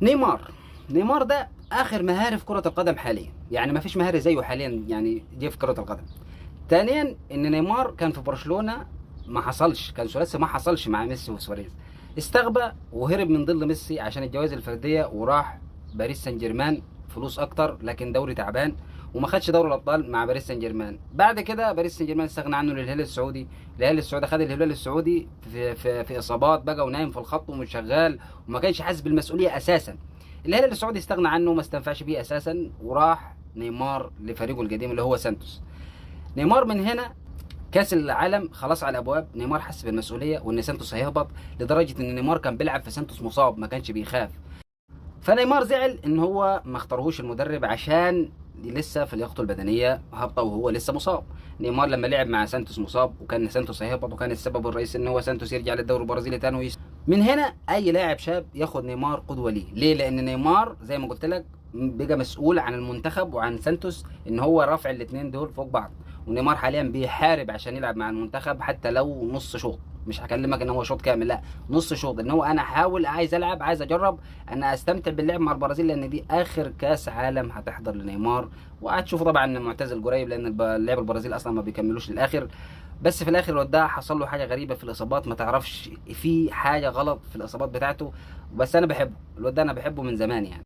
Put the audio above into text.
نيمار، نيمار ده اخر مهاري في كره القدم حاليا، يعني ما فيش مهاري زيه حاليا يعني جه في كره القدم. ثانيا ان نيمار كان في برشلونة ما حصلش، كان ثلاثي ما حصلش مع ميسي وسواريز، استغبى وهرب من ظل ميسي عشان الجوائز الفردية وراح باريس سان جيرمان، فلوس اكتر لكن دوري تعبان، وما خدش دوري الابطال مع باريس سان جيرمان. بعد كده باريس سان جيرمان استغنى عنه للهلال السعودي، الهلال السعودي خد الهلال السعودي في اصابات بقى ونايم في الخط ومش شغال وما كانش حاسس بالمسؤولية اساسا. الهلال السعودي استغنى عنه وما استنفعش بيه اساسا، وراح نيمار لفريقه القديم اللي هو سانتوس. نيمار من هنا كاس العالم خلاص على الابواب، نيمار حس بالمسؤولية وان سانتوس هيهبط، لدرجة ان نيمار كان بيلعب في سانتوس مصاب ما كانش بيخاف. فنيمار زعل ان هو ما اختارهوش المدرب عشان لسه في لياقته البدنية هابطة وهو لسه مصاب. نيمار لما لعب مع سانتوس مصاب وكان سانتوس هيهبط، وكان السبب الرئيسي ان هو سانتوس يرجع للدوري البرازيلي تاني. من هنا اي لاعب شاب ياخد نيمار قدوة ليه. ليه؟ لان نيمار زي ما قلت لك بقى مسؤول عن المنتخب وعن سانتوس، ان هو رافع الاثنين دول فوق بعض. ونيمار حاليا بيحارب عشان يلعب مع المنتخب حتى لو نص شوط، مش هكلمك ان هو شوط كامل، لا نص شوط، ان هو انا احاول، عايز العب، عايز اجرب، انا استمتع باللعب مع البرازيل، لان دي اخر كاس عالم هتحضر لنيمار. وهتشوفه طبعا معتزل قريب، لان اللاعب البرازيل اصلا ما بيكملوش للاخر. بس في الاخر الواد ده حصل له حاجة غريبة في الاصابات، ما تعرفش في حاجة غلط في الاصابات بتاعته، بس انا بحبه الواد ده، انا بحبه من زمان يعني.